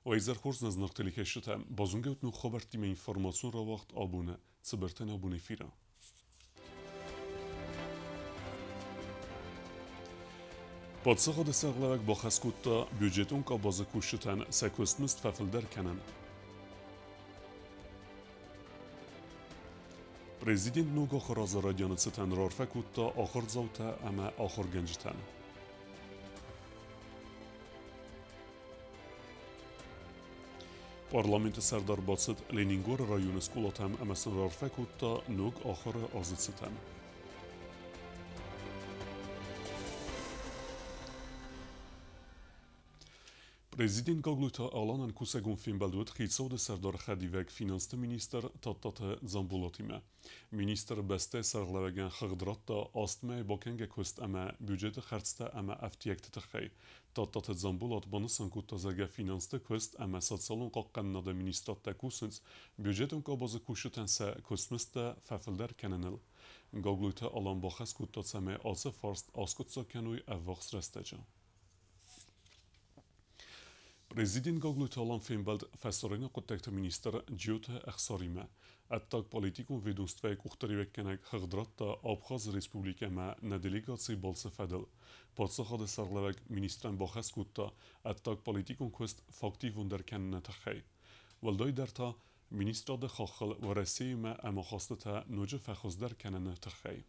Уӕ изӕр хорз, нӕ зынаргъ телекӕсджытӕ! Базонгӕ ут ног хабӕрттимӕ информацион рауагъд абоны Цыбыртӕн абон эфиры. Паддзахады сӕргълӕууӕг бахӕс кодта бюджетон къабазы кусджытӕн сӕ куыстмызд фӕфылдӕр кӕнын. Президент ног ахуырадзы радионы цытӕн раарфӕ кодта ахуырдзаутӕ ӕмӕ ахуыргӕнджытӕн. Парламенты сӕрдар бацыд Ленингоры районы скъолатӕм ӕмӕ сын раарфӕ кодта ног ахуыры азы цытӕн. Президент Гаглойты Аланӕн кусӕгон фембӕлд уыд хицауады сӕрдары хӕдивӕг финансты министр Тадтаты Дзамболатимӕ. Министр бӕстӕйы сӕргълӕууӕгӕн хыгъд радта астмӕйы бакӕнгӕ куыст ӕмӕ бюджеты хӕрдзтӕ ӕмӕ ӕфтиӕгты тыххӕй. Тадтаты Дзамболат банысан кодта, зӕгъгӕ, финансты куыст ӕмӕ социалон хъахъхъӕнынады министрадтӕ кусынц бюджетон къабазы кусджытӕн сӕ куыстмыздтӕ фӕфылдӕр кӕныныл. Гаглойты Алан бахӕс кодта, цӕмӕй ацы фарст аскъуыддзаг кӕной ӕввахс рӕстӕджы. Президент Гаглойты Алан фембӕлд фӕсарӕйнаг хъуыддӕгты министр Джиоты Ӕхсаримӕ. Ӕддагполитикон ведомствӕйы къухдариуӕггӕнӕг хыгъд радта Абхазы республикӕмӕ нӕ делегацийы балцы фӕдыл. Паддзахады сӕргълӕууӕг министрӕн бахӕс кодта ӕддагполитикон куыст фӕактивондӕр кӕныны тыххӕй. Уӕлдайдӕр та министрады хаххыл Уӕрӕсеимӕ ӕмахастытӕ ноджы фӕхуыздӕр кӕныны тыххӕй.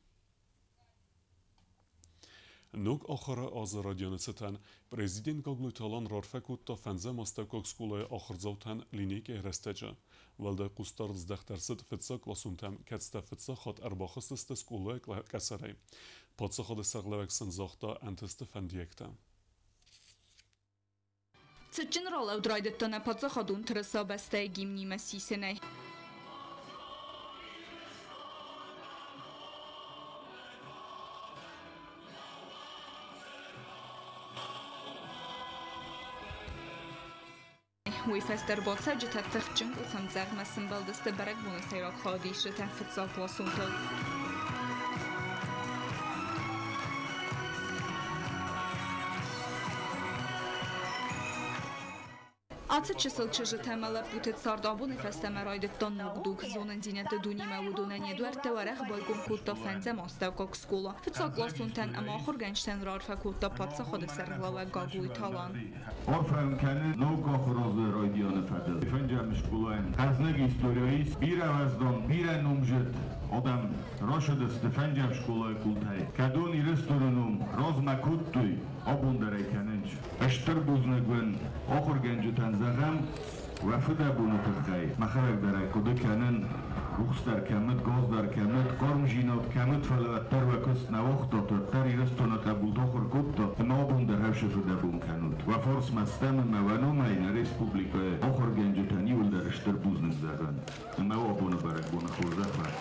Ног ахуыры азы радионы цытӕн президент Гаглойты Алан раарфӕ кодта фӕндзӕм астӕуккаг скъолайы ахуырдзаутӕн линейкӕйы рӕстӕджы. Уӕлдай хъусдард здӕхт ӕрцыд фыццагкъласонтӕм, кӕцытӕ фыццаг хатт ӕрбахызтысты скъолайы къӕсӕрӕй. Паддзахады сӕргълӕууӕг сын загъта ӕнтысты фӕндиӕгтӕ. Цытджын ралӕуд райдыдта нӕ паддзахадон тырыса бӕстӕйы гимнимӕ сисынӕй. Уый фӕстӕ ӕрбацӕуджытӕ тыхджын къухӕмдзӕгъдмӕ сӕмбӕлдысты бӕрӕгбоны сӕйраг хайадисджытӕ фыццагкъласонтыл. Ацы чысыл чызджытӕ ӕмӕ лӕппуты цард абоны фӕстӕмӕ райдыдта ног дуг. Зонындзинӕдты дунемӕ уыдонӕн йӕ дуӕрттӕ уӕрӕх байгом кодта фӕндзӕм астӕуккаг скъола. Фыццагкъласонтӕн ӕмӕ ахуыргӕнджытӕн раарфӕ кодта паддзахады сӕргълӕууӕг Гаглойты Алан. Арфӕ кӕны ног ахуырады райдианы фӕдыл. Фӕндзӕм скъолайӕн хӕзныг история ис, бирӕ уӕздан, бирӕ номдзыд адӕм рацыдысты фӕндзӕм скъолайы къултӕй. Кӕдон Ирыстоны ном размӕ кодтой, абон дӕр ӕй кӕнынц. Стыр бузныг уын, ахуыргӕнджытӕн зӕгъӕм, уӕ фыдӕбоны тыххӕй. Мӕхӕдӕг дӕр ӕй хъуыды кӕнын, рухсдӕр кӕмыд, газдӕр кӕмыд, хъармдзинад кӕмыд, фӕлӕ уӕддӕр уӕ куыст нӕ уагътат, уӕддӕр Ирыстоны хъӕбулты ахуыр кодтат ӕмӕ абон дӕр хӕфсы фыдӕбон кӕнут. Уӕ фарсмӕ стӕм ӕмӕ уӕ номӕй нӕ республикӕйы ахуыргӕнджытӕн иуылдӕр стыр бузныг зӕгъӕм. Ӕмӕ уӕ абоны бӕрӕгбоны хорзӕх уӕд!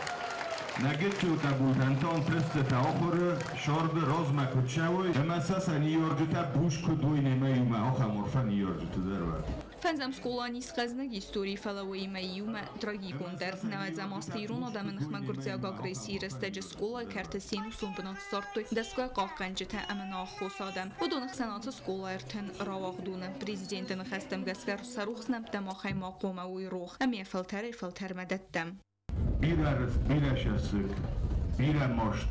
Нӕ гыццыл хъӕбултӕн та ӕнтыстытӕ ахуыры, сӕрды размӕ куыд цӕуой ӕмӕ сӕ сӕ ныййарджытӕ буз куыд уой немӕ иумӕ, ахӕм арфӕ ныййарджыты дӕр уӕд. Фӕндзӕм скъола ис хъӕздыг истори, фӕлӕ уыимӕ иумӕ трагикон дӕр. Нӕуӕдзӕм азты ирон адӕмы ныхмӕ гуырдзиаг агрессийы рӕстӕджы скъолайы кӕрты се нусон бынат ссардтой дӕсгай хъахъхъӕнджытӕ ӕмӕ нӕаххос адӕм. Уыдоны хсӕн ацы скъолайы ӕртын рауагъдоны. Президенты ныхӕстӕм гӕсгӕ сӕ рухс нӕмттӕ махӕй ма хъуамӕ уой рох ӕмӕ йӕ фӕлтӕрӕй-фӕлтӕрмӕ дӕттӕм. Бирӕ рыст, бирӕ сӕссыг, бирӕ маст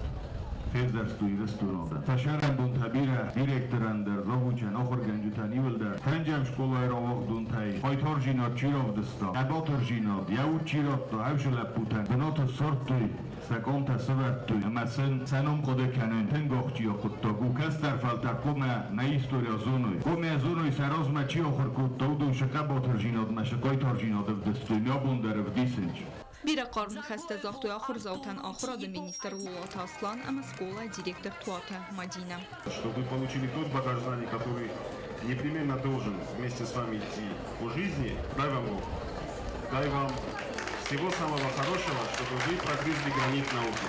февзӕрстой Ирыстоны адӕм. Фӕсарӕнбонтӕ бирӕ директорӕн дӕр, завучӕн, ахуыргӕнджытӕн иуылдӕр фӕндзӕм скъолайы рауагъдонтӕй хъайтардзинад чи равдыста, хъӕбатырдзинад, йӕ уд чи радта, ӕвзы лӕппутӕн бынаты ссардтой, сӕ къамтӕ сӕвӕрдтой ӕмӕ сын сӕ ном хъуыды кӕнын тынг ахсджиаг хъуыддаг у. Кӕстӕр фӕлтӕр хъуамӕ нӕ историйӕ зоной, хъуамӕ зоной, сӕ размӕ чи ахуыр кодта, уыдон сӕ хъӕбатырдзинадмӕ, сӕ хъайтардзинад ӕвдыстой, нӕ абон дӕр ӕвдисынц. Бирӕ хъарм ныхӕстӕ загътой ахуырдзаутӕн ахуырады министр Лолаты Аслан ӕмӕ скъолайы директор Туаты Мадинӕ. Чтобы вы получили тот багаж знаний, который непременно должен вместе с вами идти по жизни, дай вам Бог. Дай вам всего самого хорошего, чтобы вы прогрызли гранит науки.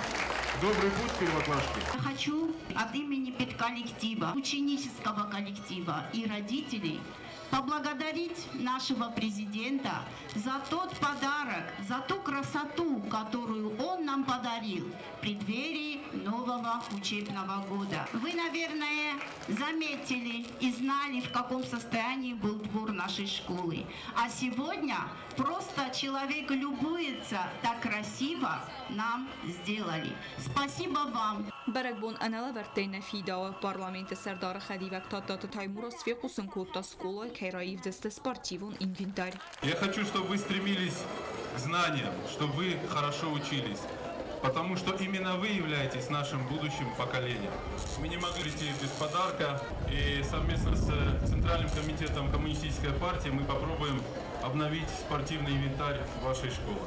Добрый путь, первоклашки! Хочу от имени педколлектива, ученического коллектива и родителей поблагодарить нашего президента за тот подарок, за ту красоту, которую он нам подарил в преддверии нового учебного года. Вы, наверное, заметили из знали, в каком состоянии был двор нашей школы. А сегодня просто человек любуется, так красиво нам сделали. Спасибо вам. Бӕрӕгбон ӕнӕлӕвӕрдтӕй нӕ фидауы. Парламенты сӕрдары хӕдивӕг Тадтаты Таймураз фехъусын кодта, скъолайы кӕй раивдзысты спортивон инвентарь. Я хочу, чтобы вы стремились к знаниям, чтобы вы хорошо учились, потому что именно вы являетесь нашим будущим поколением. Мы не могли прийти без подарка, и совместно с Центральным комитетом Коммунистической партии мы попробуем обновить спортивный инвентарь вашей школы.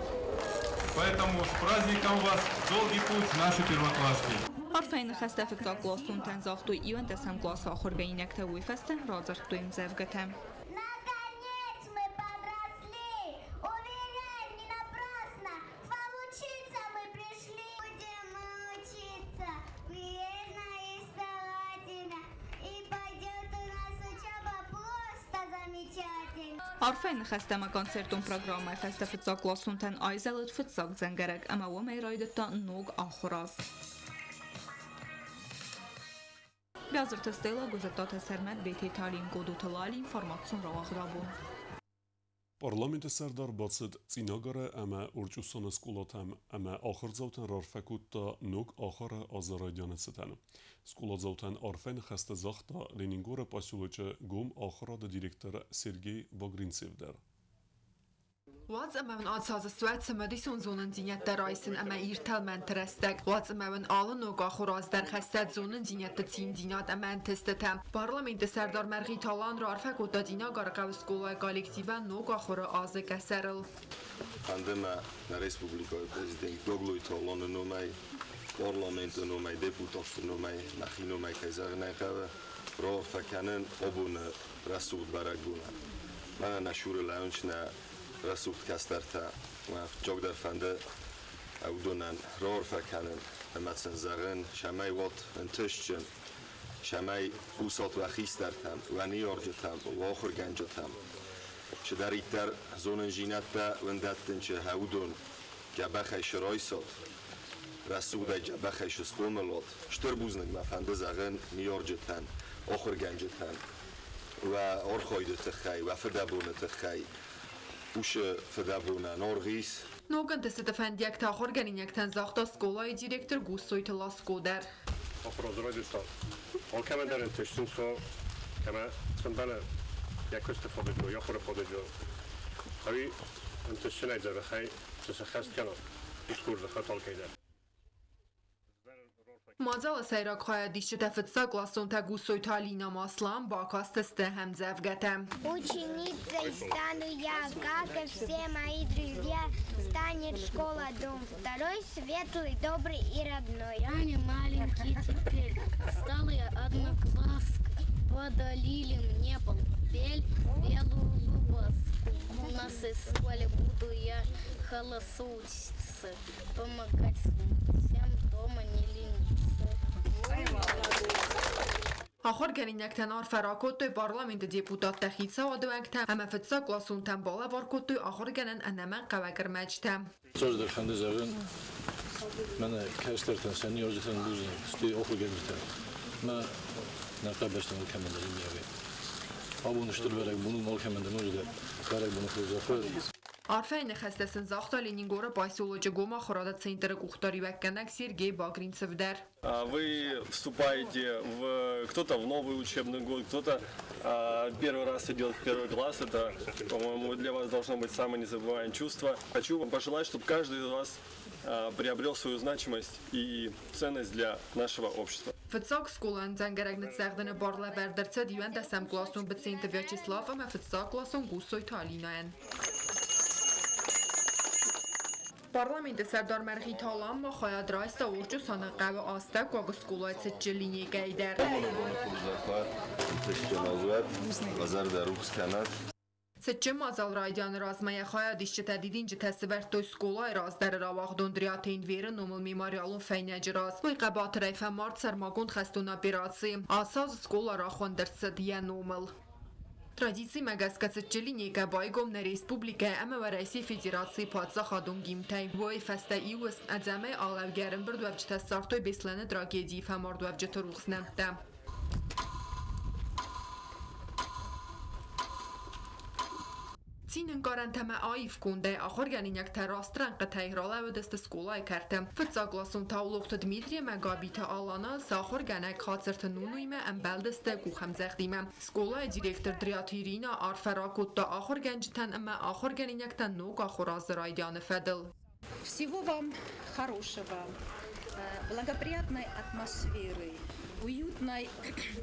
Поэтому с праздником вас! Долгий путь, наши первоклашки! Арфӕйы ныхӕстӕ фыццагкъласонтӕн загътой иуӕндӕсӕм къласы ахуыргӕнинӕгтӕ, уый фӕстӕ радзырдтой ӕмдзӕвгӕтӕ. Наконец мы подросли, уверяем, не напрасно, поучиться мы пришли. Будем мы учиться верно и старательно, и пойдет у нас учеба просто замечательно. Арфӕйы ныхӕстӕ ӕмӕ концертон программӕйы фӕстӕ фыццагкъласонтӕн айзӕлыд фыццаг дзӕнгӕрӕг, ӕмӕ уымӕй райдыдта ног ахуыр аз. Биазырты Стелла, Гуызӕттаты Сӕрмӕт, Бететы Алим, Годоты Лали, информацион рауагъд «Абон». Парламенты сӕрдар бацыд Цъинагары ӕмӕ Орчъосаны скъолатӕм ӕмӕ ахуырдзаутӕн раарфӕ кодта ног ахуыры азы райдианы цытӕн. Скъоладзаутӕн арфӕйы ныхӕстӕ загъта Ленингоры поселочы гом ахуырады директор Сергей Багринцев дӕр. Уадз ӕмӕ уын ацы азы суӕд цымыдисон зонындзинӕдтӕ райсын ӕмӕ ирд тӕлмӕнты рӕстӕг. Уадз ӕмӕ уын алы ног ахуыр аз дӕр хӕссӕд зонындзинӕдты циндзинад ӕмӕ ӕнтыстытӕ. Парламенты сӕрдар Мӕргъиты Алан раарфӕ кодта Цъинагары хъӕуы скъолайы коллективӕн ног ахуыры азы къӕсӕрыл. Фӕнды мӕ нӕ республикӕйы президент Гаглойты Аланы номӕй, парламенты номӕй, депутатты номӕй, мӕхи номӕй, кӕй зӕгъын ӕй хъӕуы, раарфӕ кӕнын абоны рӕсугъд бӕрӕгбонӕн. Мӕнӕ нӕ суры лӕууынц нӕ рӕсугъд кӕстӕртӕ, фыццагдӕр фӕнды уыдонӕн раарфӕ кӕнын ӕмӕ сын зӕгъын, цӕмӕй уат ӕнтыстджын, цӕмӕй хъусат уӕ хистӕртӕм, уӕ ныййарджытӕм, уӕ ахуыргӕнджытӕм. Чидӕриддӕр зонындзинӕдтӕ уын дӕттын, чи уыдон дзӕбӕхӕй срайсат, рӕсугъдӕй дзӕбӕхӕй схъомыл уат. Стыр бузныг мӕ фӕнды зӕгъын ныййарджытӕн, ахуыргӕнджытӕн, уӕ архайды тыххӕй, уӕ фыдӕбоны тыххӕй. Уыцы фыдӕбонӕн аргъ ис. Ног ӕнтыстыты фӕндиӕгтӕ ахуыргӕнинӕгтӕн загъта скъолайы директор Гуссойты Ласко дӕр. Ахуыр азы райдыдта. Алкӕмӕн дӕр ӕнтыстджын суа, кӕмӕ цы мбӕлы йӕ куысты фадыджы, йӕ ахуыры фадыджы. Ӕви ӕнтыстджынӕй дзӕбӕхӕй цы сӕххӕст кӕна, уыцы хорзӕх алкӕй дӕр. Мадзалы сӕйраг хайадисджытӕ фыццагкъласонтӕ Гуссойты Алина ӕмӕ Аслан бакастысты ӕмдзӕвгӕтӕ. Ученицей стану я, как и все мои друзья, станет школа дом второй, светлый, добрый и родной. Я не маленький теперь, стал я однокласской, подарили мне портфель, белую рубашку. У нас в школе буду я хорошо учиться, помогать всем дома не лениться. Ахуыргӕнинӕгтӕн арфӕ ракодтой парламенты депутаттӕ, хицауады уӕнгтӕ ӕмӕ фыццагкъласонтӕн балӕвар кодтой ахуыргӕнӕн ӕнӕмӕнгхъӕуӕг ӕрмӕджытӕ. Фыццаджыдӕр фӕнды зӕгъын, мӕнӕ кӕстӕртӕн, сӕ ныййарджытӕн бузныг, стӕй ахуыргӕнджытӕн, мӕ нӕ къабӕзтӕн алкӕмӕн дӕр иумиагӕй. Абон стыр бӕрӕгбон у, алкӕмӕн дӕр ноджыдӕр бӕрӕгбоны хорзӕх уӕд. Арфӕйы ныхӕстӕ сын загъта Ленингоры поселочы гом ахуырады центры къухдариуӕггӕнӕг Сергей Багринцев дӕр. Вы вступаете в кто-то в новый учебный год, кто-то первый раз идет в первый класс. Это, по-моему, для вас должно быть самое незабываемое чувство. Хочу вам пожелать, чтобы каждый из вас приобрел свою значимость и ценность для нашего общества. Фыццаг скъолайӕн дзӕнгӕрӕг ныццӕгъдыны бар лӕвӕрд ӕрцыд иуӕндӕсӕмкъласон Быценты Вячеслав ӕмӕ фыццагкъласон Гуссойты Алинайӕн. Парламенты сӕрдар Мӕргъиты Алан ма хайад райста Орчъосаны хъӕуы астӕуккаг скъолайы цытджын линейкӕйы дӕр. Абоны хорзӕх уӕд, ӕнтыстджын аз уӕд, уӕ зӕрдӕ рухс кӕнӕд. Цытджын мадзал райдианы размӕ йӕ хайадисджытӕ дидинджытӕ сывӕрдтой скъолайы раздӕры рауагъдон Дриаты Энверы номыл мемориалон фӕйнӕджы раз. Уый хъӕбатырӕй фӕмард сӕрмагонд хӕстон операцийы. Ацы аз скъола рахуынд ӕрцыд йӕ номыл. Традицимӕ гӕсгӕ цытджын линейкӕ байгом нӕ республикӕ ӕмӕ Уӕрӕсейы Федерацийы паддзахадон гимнтӕй. Уый фӕстӕ иу уысм ӕдзӕмӕй алӕугӕ ӕрӕмбырдуӕвджытӕ ссардтой Беслӕны трагедийы фӕмардуӕвджыты рухс нӕмттӕ. Цины ӕнкъарӕнтӕ ӕмӕ аив кондӕй ахуыргӕнинӕгтӕ раст рӕнхъытӕй ралӕууыдысты скъолайы кӕрты. Фыццагкъласон Таулохты Дмитрий ӕмӕ Габиты Алана сӕ ахуыргӕнӕг Хацырты Нунуимӕ ӕмбӕлдысты къухӕмдзӕгъдимӕ. Скъолайы директор Дриаты Ирина арфӕ ракодта ахуыргӕнджытӕн ӕмӕ ахуыргӕнинӕгтӕн ног ахуыры азы райдианы фӕдыл. Всего вам хорошего, благоприятной атмосферы, уютной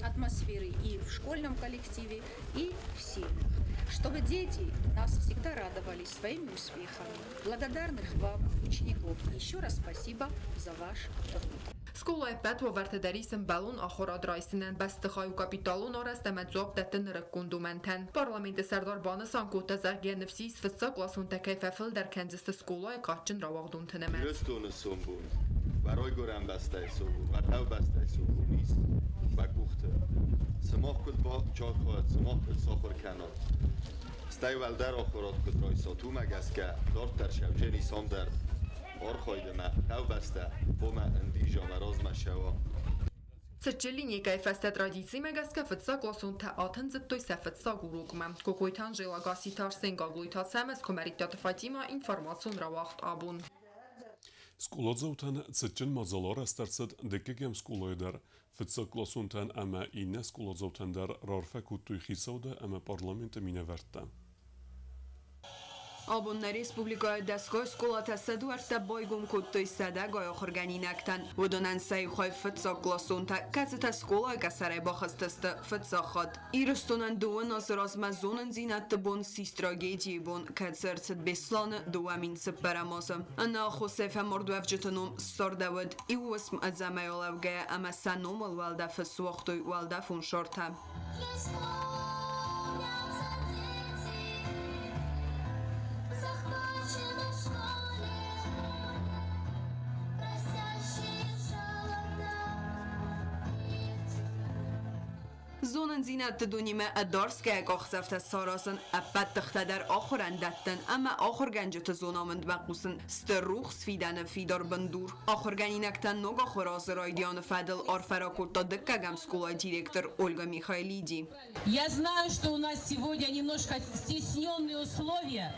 атмосферы и в школьном коллективе, и в семьях. Чтобы дети нас всегда радовали своими успехами. Благодарных вам учеников. Еще раз спасибо за ваш труд. Скъолайы ӕппӕт уавӕртӕ дӕр ис ӕмбӕлон ахуырад райсынӕн, бӕстыхай у капиталон арӕзт ӕмӕ дзуапп дӕтты нырыккон домӕнтӕн. Парламенты сӕрдар банысан кодта, зӕгъгӕ, ныфс ис, фыццагкъласонтӕ кӕй фӕфылдӕр кӕндзысты скъолайы кадджын рауагъдонты нымӕц. Ирыстоны сомбон, уӕ райгуырӕн бӕстӕйы сомбон, уӕ хъӕубӕстӕйы сомбон ис уӕ къухты. Сымах куыд бачархайат, сымах куыд сахуыр кӕнат, стӕй уӕлдӕр ахуырад куыд райсат, уымӕ гӕсгӕ дарддӕр Шӕуджени сом дӕр архайды мӕ хъӕубӕстӕ хъуамӕ ӕндиза мӕ размӕ цӕуа. Цытджын линейкӕйы фӕстӕ традицимӕ гӕсгӕ фыццагкъласонтӕ атындзыдтой сӕ фыццаг урокмӕ. Кокойты Анжела, Гасситы Арсен, Гаглойты Ацӕмӕз, Куымӕридтаты Фатимӕ, информацион рауагъд «Абон». Скъоладзаутӕн цытджын мадзал арӕзт ӕрцыд дыккӕгӕм скъолайы дӕр. Фыццагкъласонтӕн ӕмӕ иннӕ скъоладзаутӕн дӕр раарфӕ кодтой хицауады ӕмӕ парламенты минӕвӕрттӕ. Абон нӕ республикӕйы дӕсгай скъолатӕ сӕ дуӕрттӕ байгом кодтой сӕдӕгай ахуыргӕнинӕгтӕн. Уыдонӕн сӕ иу хай фыццагкъласонтӕ, кӕцытӕ скъолайы къӕсӕрӕй бахызтысты фыццаг хатт. Ирыстонӕн дыууын азы размӕ зонындзинӕдты бон ссис трагедийы бон, кӕцы ӕрцыд Беслӕны 2004-ӕм азы. Ӕнӕаххосӕй фӕмардуӕвджыты ном ссардӕуыд иу уысм ӕдзӕмӕй алӕугӕйӕ ӕмӕ сӕ номыл уӕлдӕфы суагътой уӕлдӕфон шартӕ. Зонындзинӕдты дунимӕ ӕдӕрсгӕ къахдзӕфтӕ саразын, ӕппӕт тыхтӕ дӕр ахуырӕн дӕттын ӕмӕ ахуыргӕнджыты зонамындмӕ хъусын сты рухс фидӕны фидар бындур. Ахуыргӕнинӕгтӕн ног ахуыры азы райдианы фӕдыл арфӕ ракодта дыккӕгӕм скъолайы директор Ольга Михайлиди. Я знаю, что у нас сегодня немножко стесненные условия,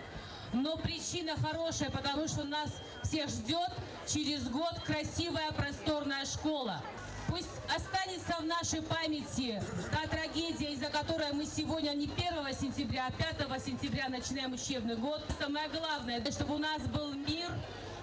но причина хорошая, потому что нас всех ждет через год красивая просторная школа. Пусть останется в нашей памяти та трагедия, из-за которой мы сегодня не 1 сентября, а 5 сентября начинаем учебный год. Самое главное, чтобы у нас был мир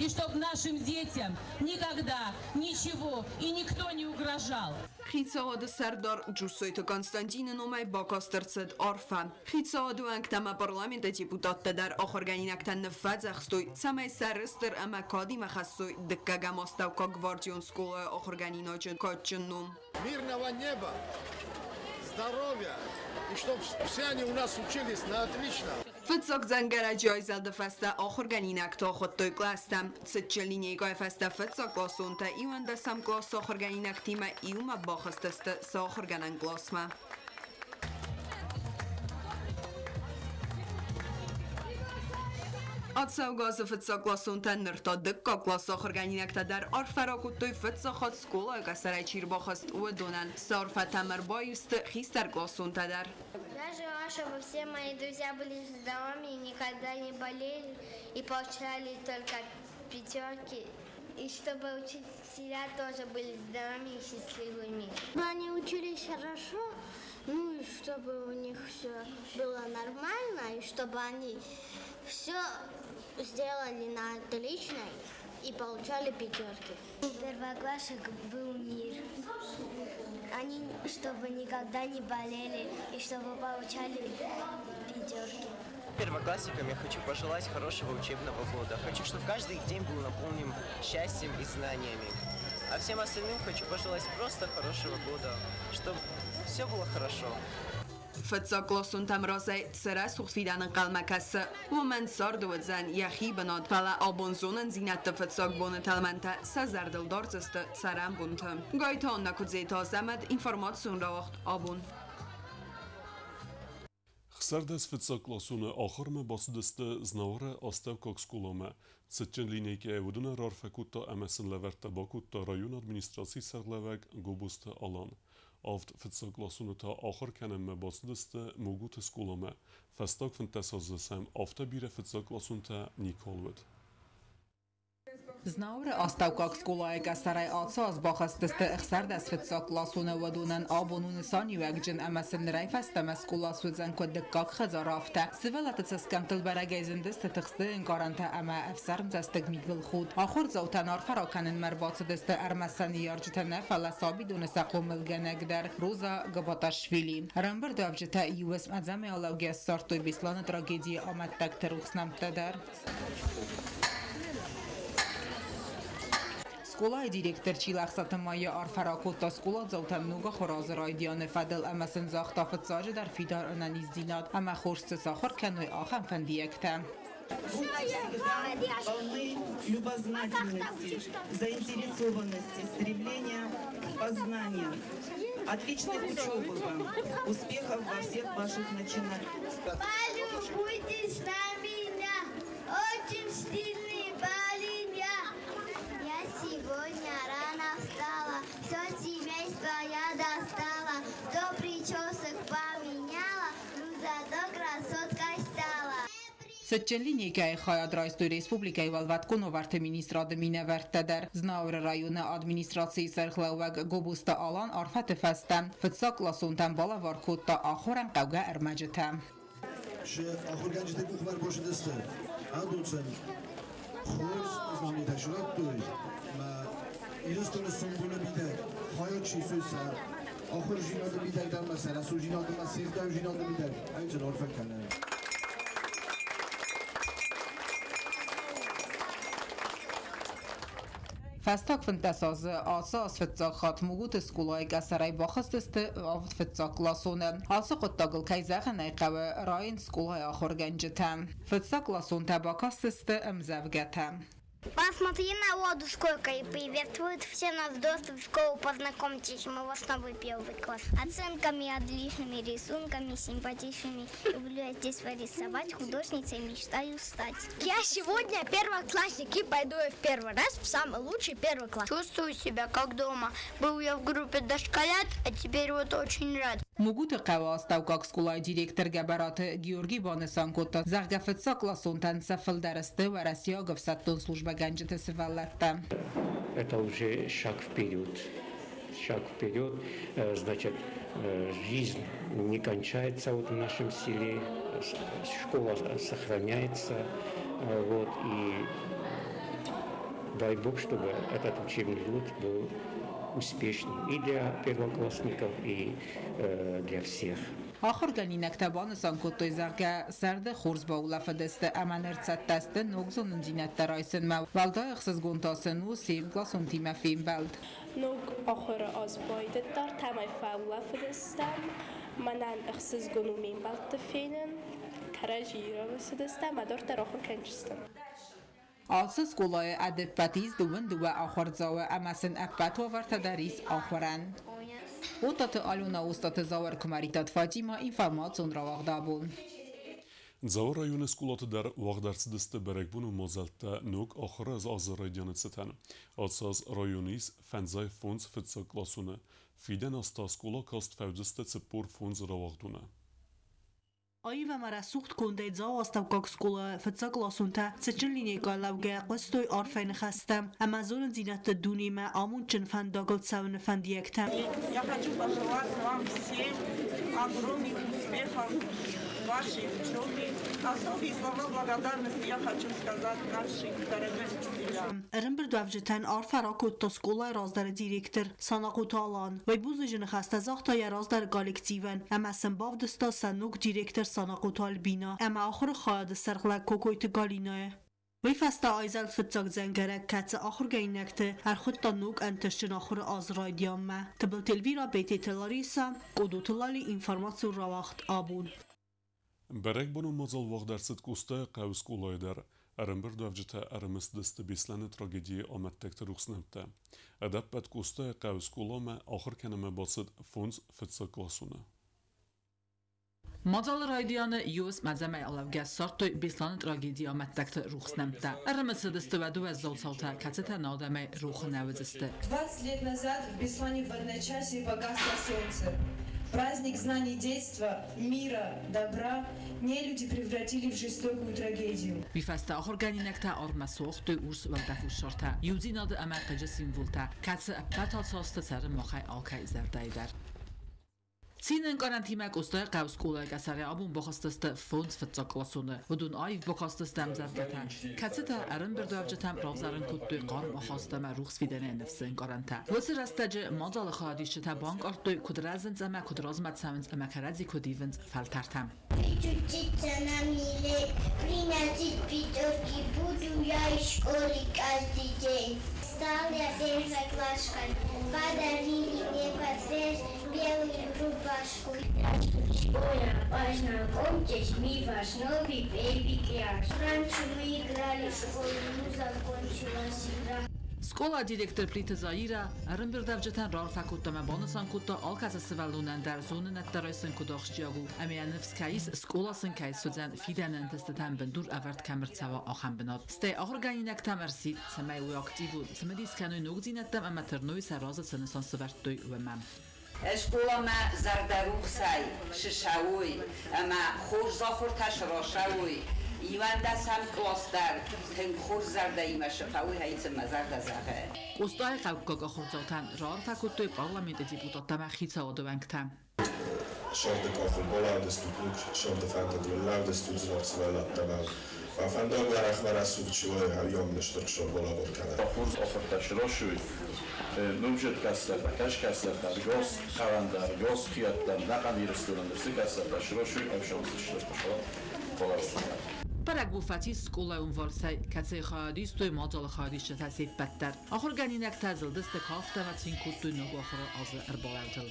и чтобы нашим детям никогда ничего и никто не угрожал. Хицауады сӕрдар Джуссойты Константины номӕй бакаст ӕрцыд арфӕ. Хицауады уӕнгтӕ ӕмӕ парламенты депутаттӕ дӕр ахуыргӕнинӕгтӕн ныффӕдзӕхстой, цӕмӕй сӕрыстыр ӕмӕ кадимӕ хӕссой дыккӕгӕм астӕуккаг гвардион скъолайы ахуыргӕнинаджы кадджын ном. Мирного неба, здоровья, и чтобы все они у нас учились на отлично. Фыццаг дзӕнгӕрӕджы айзӕлды фӕстӕ ахуыргӕнинӕгты ахуыдтой кълӕстӕм. Цытджын линейкӕйы фӕстӕ фыццагкъласонтӕ 11-ӕм къласы ахуыргӕнинӕгтимӕ иумӕ бахызтысты сӕ ахуыргӕнӕн къласмӕ. Ацӕугӕ азы фыццагкъласонтӕ ныр та дыккаг къласы ахуыргӕнинӕгтӕ дӕр арфӕ ракодтой фыццаг хатт скъолайы къӕсӕрӕй чи рбахызт, уыдонӕн. Сӕ арфӕтӕм ӕрбаиу сты хистӕркъласонтӕ дӕр. Я желаю, чтобы все мои друзья были здоровыми и никогда не болели и получали только пятерки. И чтобы учителя тоже были здоровыми и счастливыми. Они учились хорошо, ну и чтобы у них все было нормально, и чтобы они все сделали на отлично и получали пятерки. У первоклассок был мир. Они, чтобы никогда не болели и чтобы получали пятерки. Первоклассникам я хочу пожелать хорошего учебного года. Хочу, чтобы каждый их день был наполнен счастьем и знаниями. А всем остальным хочу пожелать просто хорошего года, чтобы все было хорошо. Фыццагкъласонтӕм разӕй цы рӕсугъд фидӕн ӕнхъӕлмӕ кӕсы, уымӕн царды уыдзӕн йӕхи бынат, фӕлӕ абон зонындзинӕдты фыццаг боны тӕлмӕнтӕ сӕ зӕрдыл дардзысты цӕрӕнбонты. Гайты Аннӕ, Куыдзеты Азӕмӕт, информацион рауагъд «Абон». 16 фыццагкъласоны ахуырмӕ бацыдысты Знауыры астӕуккаг скъоламӕ. Цытджын линейкӕйы уыдонӕн раарфӕ кодта ӕмӕ сын лӕвӕрттӕ бакодта районы администрацийы сӕргълӕууӕг Гобозты Алан. Авд фыццагкъласоны та ахуыр кӕнынмӕ бацыдысты Мугуты скъоламӕ. Фӕстаг 15 азы сӕм афтӕ бирӕ фыццагкъласонтӕ никуал уыд. Знауыры астӕуккаг скъолайы къӕсӕрӕй ацы аз бахызтысты 16 фыццагкъласоны. Уыдонӕн абон у нысаниуӕгджын ӕмӕ сын нырӕй фӕстӕмӕ скъола суыдзӕн куыд дыккаг хӕдзар, афтӕ. Сывӕллӕтты цӕсгӕмттыл бӕрӕгӕй зындысты тыхсты ӕнкъарӕнтӕ ӕмӕ ӕфсӕрмдзӕстыг мидбылхудт. Ахуырдзаутӕн арфӕ ракӕнынмӕ ӕрбацыдысты ӕрмӕст сӕ ныййарджытӕ нӕ, фӕлӕ сабидоны сӕ хъомылгӕнӕг дӕр Роза Габаташвили. Ӕрӕмбырдуӕвджытӕ иу уысм ӕдзӕмӕй алӕугӕ ссардтой Беслӕны трагедийы амӕттӕгты рухс нӕмттӕ дӕр. Скъолайы директор Чилӕхсаты Майя арфӕ ракодта скъоладзаутӕн ног ахуыры азы райдианы фӕдыл ӕмӕ сын загъта фыццаджыдӕр фидар ӕнӕниздзинад ӕмӕ хорз цы сахуыр кӕной, ахӕм фӕндиӕгтӕ. Будьте всегда полны любознательности, заинтересованности, стремления к познаниям. Отличной учебы вам, успехов во всех ваших начинаниях. Полюбуйтесь на меня, очень сильный парень я. Я сегодня рано встала, все семейство я достала, сто причесок поменяла, ну зато красоткой стала. Цытджын линейкӕйы хайад райстой республикӕйы Уӕлвӕткон уавӕрты министрады минӕвӕрттӕ дӕр. Знауыры районы администрацийы сӕргълӕууӕг Гобозты Алан арфӕты фӕстӕ фыццагкъласонтӕн балӕвар кодта ахуырӕн хъӕугӕ ӕрмӕджытӕ. Шы ахуыргӕнджыты къухмӕ ӕрбацыдысты. Адон сын хорз знанитӕ срадтой ӕмӕ Ирыстоны сомбоны мидӕг хайад чи исой сӕ ахуырдзинады мидӕг дӕр ӕмӕ сӕ рӕсугъддзинады ӕмӕ се гъдаудзинады мидӕг, ӕй арфӕ кӕнӕм. Фӕстаг 15 азы ацы аз фыццаг хатт Мугуты скъолайы къӕсӕрӕй бахызтысты авд фыццагкъласоны. Ацы хъуыддагыл, кӕй зӕгъын ӕй хъӕуы, райынц скъолайы ахуыргӕнджытӕ. Фыццагкъласонтӕ бакастысты ӕмдзӕвгӕтӕ. Посмотри народу сколько и приветствует все нас доступ в школу. Познакомьтесь, мы ваш новый первый класс. Оценками отличными, рисунками симпатичными. Люблю я здесь рисовать, художницей мечтаю стать. Я сегодня первоклассник и пойду я в первый раз в самый лучший первый класс. Чувствую себя как дома. Был я в группе дошколят, а теперь вот очень рад. Мугуты хъӕуы астӕуккаг скъолайы директор Гӕбӕраты Георгий банысан кодта, зӕгъгӕ, фыццагкъласонтӕн сӕ фылдӕр сты уӕрӕсейаг ӕфсӕддон службӕгӕнджыты сывӕллӕттӕ. Это уже шаг вперед. Шаг вперед, значит, жизнь не кончается вот в нашем селе, школа сохраняется, вот, и дай Бог, чтобы этот учебный год был успешным и для первоклассников, и для всех. Ахуыргӕнинӕгтӕ банысан кодтой, зӕгъгӕ, сӕрды хорз баулӕфыдысты ӕмӕ ныр цӕттӕ сты ног зонындзинӕдтӕ райсынмӕ. Уӕлдай ӕхсызгон та сын у се мкъласонтимӕ фембӕлд. Ног ахуыры аз байдыдта, цӕмӕй фӕулӕфыдыстӕм. Мӕнӕн ӕхсызгон у ме мбӕлтты фенын, кӕрӕдзийы рымысыдыстӕм, ӕмӕ дарддӕр ахуыр кӕнджыстӕм. Ацы скъолайы ӕдӕппӕт ис 22 ахуырдзауы ӕмӕ сын ӕппӕт уавӕртӕ дӕр ис ахуырӕн. Отаты Алена, Остаты Зауыр, Куымӕридтаты Фатима, информацион рауагъд Абон. Дзауы районы скъолаты дӕр уагъд ӕрцыдысты бӕрӕгбоны мадзӕлттӕ ног ахуыры азы райдианы цытӕн. Ацы аз районы ис 55 фыццагкъласоны. Фидӕн аз та скъола каст фӕуыдзысты 45 рауагъдоны. Аив ӕмӕ рӕсугъд кондӕй Дзауы астӕуккаг скъолайы фыццагкъласонтӕ цытджын линейкӕйы лӕугӕйӕ хъуыстой арфӕйы ныхӕстӕ ӕмӕ зонындзинӕдты дунемӕ амондджын фӕндагыл цӕуыны фӕндиӕгтӕ. Я хочу пожелать вам всем огромных успехов в вашей учебе. Особые слова благодарности я хочу сказать нашим дорогим учителям. Ӕрӕмбырдуӕвджытӕн арфӕ ракодта скъолайы раздӕры директор Санахъоты Алан. Уый бузныджы ныхӕстӕ загъта йӕ раздӕры коллективӕн ӕмӕ сын бавдыста сӕ ног директор Санахъоты Альбина ӕмӕ ахуыры хайады сӕргълӕг Кокойты Галинӕйы. Уый фӕстӕ айзӕлд фыццаг дзӕнгӕрӕг, кӕцы ахуыргӕнинӕгты ӕрхуыдта ног ӕнтыстджын ахуыры азы райдианмӕ. Тыбылты Эльвира, Бететы Лариса, Къодоты Лали, информацион рауагъд Абон. Бӕрӕгбонон мадзал уагъд ӕрцыд Къостайыхъӕуы скъолайы дӕр. Ӕрӕмбырдуӕвджытӕ ӕрымысыдысты Беслӕны трагедийы амӕттӕгты рухс нӕмттӕ. Ӕдӕппӕт Къостайыхъӕуы скъоламӕ ахуыр кӕнынмӕ бацыд фондз фыццагкъласоны. Мадзалы райдианы иу уысм ӕдзӕмӕй алӕугӕ ссардтой Беслӕны трагедийы амӕттӕгты рухс нӕмттӕ. Ӕрымысыдысты уӕды уӕззау цаутӕ, кӕцытӕ нӕ адӕмӕй рохы нӕ уыдзысты. 20 лет назад в Беслане в одночасье погасло солнце. Праздник знаний детства, мира, добра нелюди превратили в жестокую трагедию. Уый фӕстӕ ахуыргӕнинӕгтӕ арвмӕ суагътой урс уӕлдӕфон шартӕ, иудзинады ӕмӕ хъыджы символтӕ, кӕцы ӕппӕт ацы азты цӕры махӕй алкӕй зӕрдӕйы дӕр. Цины ӕнкъарӕнтимӕ Къостайыхъӕуы скъолайы къӕсӕрӕй абон бахызтысты фондз фыццагкъласоны. Уыдон аив бакастысты ӕмдзӕвгӕтӕ, кӕцытӕ ӕрӕмбырдуӕвджытӕм равзарын кодтой хъарм ахаст ӕмӕ рухс фидӕнӕй ныфсы ӕнкъарӕнтӕ. Уыцы рӕстӕджы мадзалы хайадисджытӕ банкъардтой, куыд рӕзынц ӕмӕ куыд размӕ цӕуынц ӕмӕ кӕрӕдзи куыд ивынц фӕлтӕртӕ. Учиться нам не лень, приносить пятерки буду я из школы каждый день. Стал я первоклашкой, подарили мне портфель, белую рубашку. Здравствуй, школа, познакомьтесь, мы ваш новый baby class. Раньше мы играли в школу, ну закончилась игра. Скъолайы директор Плиты Заирӕ ӕрӕмбырдуӕвджытӕн раарфӕ кодта ӕмӕ банысан кодта, алкӕцы сывӕллонӕн дӕр зонынӕдтӕ райсын куыд ахсджиаг у, ӕмӕ йӕ ныфс кӕй ис, скъола сын кӕй суыдзӕн фидӕны ӕнтыстытӕн бындур ӕвӕрд кӕм ӕрцӕуа, ахӕм бынат. Стӕй ахуыргӕнинӕгтӕм ӕрсидт, цӕмӕй уой активон, цымыдис кӕной ногдзинӕдтӕм ӕмӕ тырной сӕ разы цы нысан сӕвӕрдтой, уымӕ. Скъоламӕ зӕрдӕрухсӕй ссӕуой ӕмӕ хорз ахуыртӕ срасӕуой, 11-ӕм кълас дӕр тынг хорз зӕрдӕимӕ фӕуой, хӕйцын мӕ зӕрдӕ зӕгъы. Къостайыхъӕуккаг ахуырдзаутӕн раарфӕ кодтой парламенты депутаттӕ ӕмӕ хицауады уӕнгтӕ. Сӕрды къахыл балӕудыстут, ног сӕрды фӕндагыл лӕудыстут зынаргъ сывӕллӕттӕ мӕ фӕндаг уӕрӕхмӕ рӕсугъд чи уа, уый стыр хсар балӕвар кӕнӕд. Хорз ахуыртӕ срасой, номдзыд кӕстӕртӕ, кӕс кӕстӕртӕ, гос хъӕуӕн дӕр, гос хиӕдтӕн, ӕнӕхъӕн Ирыстонӕн дӕр цы кӕстӕртӕ срасой, ӕфсӕнцы стыр хсар балӕвар кӕнӕд. Бӕрӕгбон фӕцис скъолайон вальсӕй, кӕцыйы хайад истой мадзалы хайадисджытӕ се ппӕт дӕр. Ахуыргӕнинӕгтӕ зылдысты кафт ӕмӕ цин кодтой ног ахуыры азы ӕрбалӕудыл.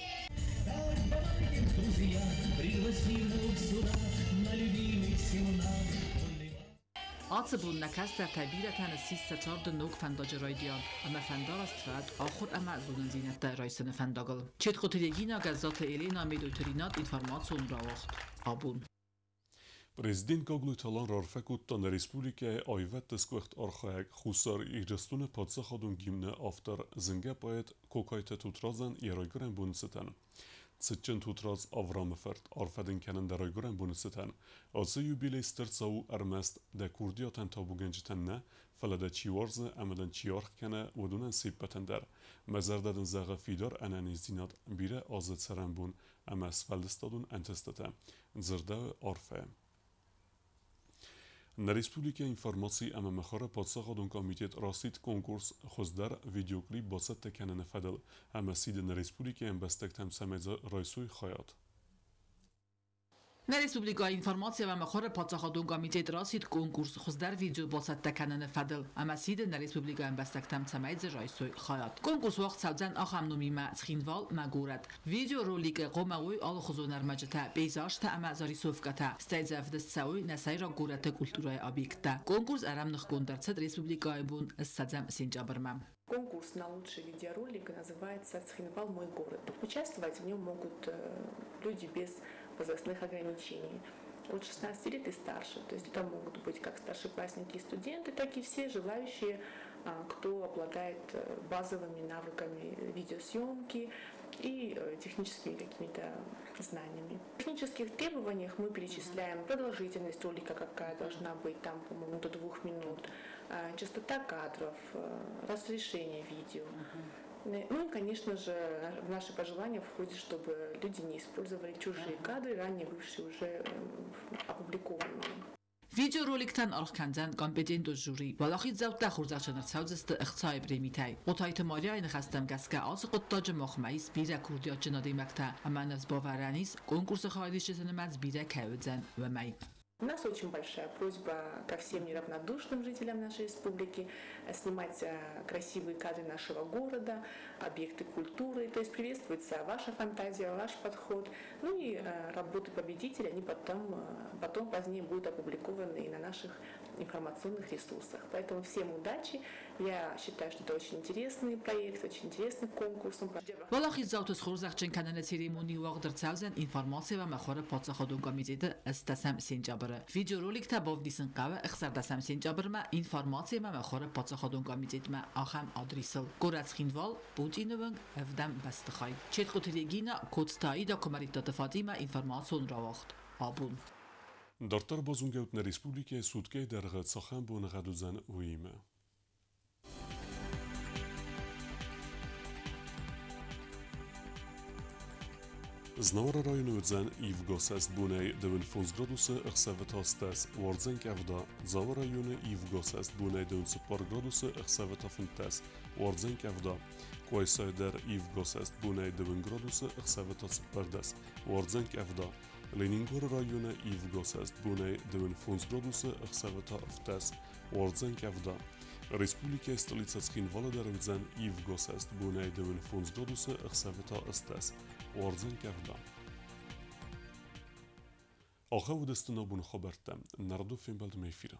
Друзья, пригласим сюда на любимый семинар. Ацы бон нӕ кӕстӕртӕй бирӕтӕн ссис сӕ царды ног фӕндаджы райдиан ӕмӕ фӕндараст фӕд ахуыр ӕмӕ зонындзинӕдтӕ райсыны фӕндагыл. Четхъуты Регина, Гӕззаты Елена, Медойты Ринат, информацион рауагъд Абон. Президент Гаглойты Алан раарфӕ кодта нӕ республикӕйы аивӕдты сгуыхт архайӕг Хуссар Ирыстоны паддзахадон гимны автор, зынгӕ поэт Кокайты Тотрадзӕн йӕ райгуырӕн боны цытӕн. Цытджын Тотрадз Аврамы фырт, арфӕ дын кӕнын дӕ райгуырӕн боны цытӕн. Ацы юбилей стыр цау у ӕрмӕст дӕ курдиатӕн табугӕнджытӕн нӕ, фӕлӕ дӕ чи уарзы ӕмӕ дын чи аргъ кӕны, уыдонӕн се ппӕтӕн дӕр. Мӕ зӕрдӕ дын зӕгъы фидар ӕнӕниздзинад, бирӕ азы цӕрӕнбон ӕмӕ сфӕлдыстадон ӕнтыстытӕ, дзырдӕуы арфӕйы. Нӕ республикӕйы информаци ӕмӕ мыхуыры паддзахадон комитет расидт конкурс хуыздӕр видеоклип бацӕттӕ кӕныны фӕдыл ӕмӕ сиды нӕ республикӕйы ӕмбӕстӕгтӕм, цӕмӕй дзы райсой хайад. Нӕ республикӕйы информаци ӕмӕ мыхуыры паддзахадон комитет расидт конкурс хуыздӕр видео бацӕттӕ кӕныны фӕдыл ӕмӕ сиды нӕ республикӕйы ӕмбӕстӕгтӕм, цӕмӕй дзы райсой хайад. Конкурс уагъд цӕудзӕн ахӕм номимӕ «Цхинвал, мӕ горӕт». Видеороликы хъуамӕ уой алыхуызон ӕрмӕджытӕ, пейзажтӕ ӕмӕ зарисовкӕтӕ, стӕй дзы ӕвдыст цӕуой нӕ сӕйраг горӕты культурӕйы объекттӕ. Конкурс ӕрӕмныхгонд ӕрцыд республикӕйы бон 20 сентябрмӕ. Конкурс на лучший видеоролик называется «Цхинвал. Мой город». Участвовать в нем могут люди без возрастных ограничений. От 16 лет и старше. То есть это могут быть как старшеклассники и студенты, так и все желающие, кто обладает базовыми навыками видеосъемки и техническими какими-то знаниями. В технических требованиях мы перечисляем продолжительность ролика, какая должна быть, там, по-моему, до 2 минут, частота кадров, разрешение видео. Ну и, конечно же, в наши пожелания входит, чтобы люди не использовали чужие кадры, ранее бывшие уже опубликованные. Видеороликтӕн аргъ кӕндзӕн компетентон жюри. Уӕлахиздзаутӕ хорзӕхджын ӕрцӕудзысты ӕхцайы премитӕй. Хъотайты Марияйы ныхӕстӕм гӕсгӕ ацы хъуыддаджы махмӕ ис бирӕ курдиатджын адӕймӕгтӕ ӕмӕ ныфс бавӕрӕн ис, конкурсы хайадисджыты нымӕц бирӕ кӕй уыдзӕн, уымӕй. У нас очень большая просьба ко всем неравнодушным жителям нашей республики снимать красивые кадры нашего города, объекты культуры. То есть приветствуется ваша фантазия, ваш подход. Ну и работы победителя, они потом позднее будут опубликованы и на наших информационных ресурсах. Поэтому всем удачи. Я считаю, что это очень интересный проект, очень интересный конкурс. Уӕлахиздзауты схорзӕхджын кӕныны церемони уагъд ӕрцӕудзӕн информаци ӕмӕ мыхуыры паддзахадон комитеты 18 сентябры. Видеороликтӕ бавдисын хъӕуы 16 сентябрмӕ информаци ӕмӕ мыхуыры паддзахадон комитетмӕ ахӕм адресыл: горӕт Цхинвал, Путины уынг, ӕвдӕм бӕстыхай. Четкъуты Регина, Коцты Аида, Куымӕридтаты Фатимӕ, информацион рауагъд Абон. Дарддӕр базонгӕут нӕ республикӕйы суткӕйы дӕргъы цахӕм боныгъӕд уыдзӕн, уыимӕ. Знауыры районы уыдзӕн ивгӕ бонӕй 25 градусы, ӕхсӕвы та 8, уардзӕн къӕвда. Дзауы районы ивгӕ бонӕй 24 градусы, ӕхсӕвы та 15, уардзӕн къӕвда. Къуайсайы дӕр ивгӕ бонӕй 2 градусы, ӕхсӕвы та 14, уардзӕн къӕвда. Ленингоры районы ивгӕ бонӕй 25 градусы, ӕхсӕвы та 17, уардзӕн къӕвда. Республикӕйы столицӕ Цхинвалы дӕр уыдзӕн ивгӕ бонӕй 25 градусы, ӕхсӕвы та 8, уардзӕн къӕвда. Ахӕм уыдысты нӕ боны хабӕрттӕ. Нӕ радон фембӕлдмӕ эфиры.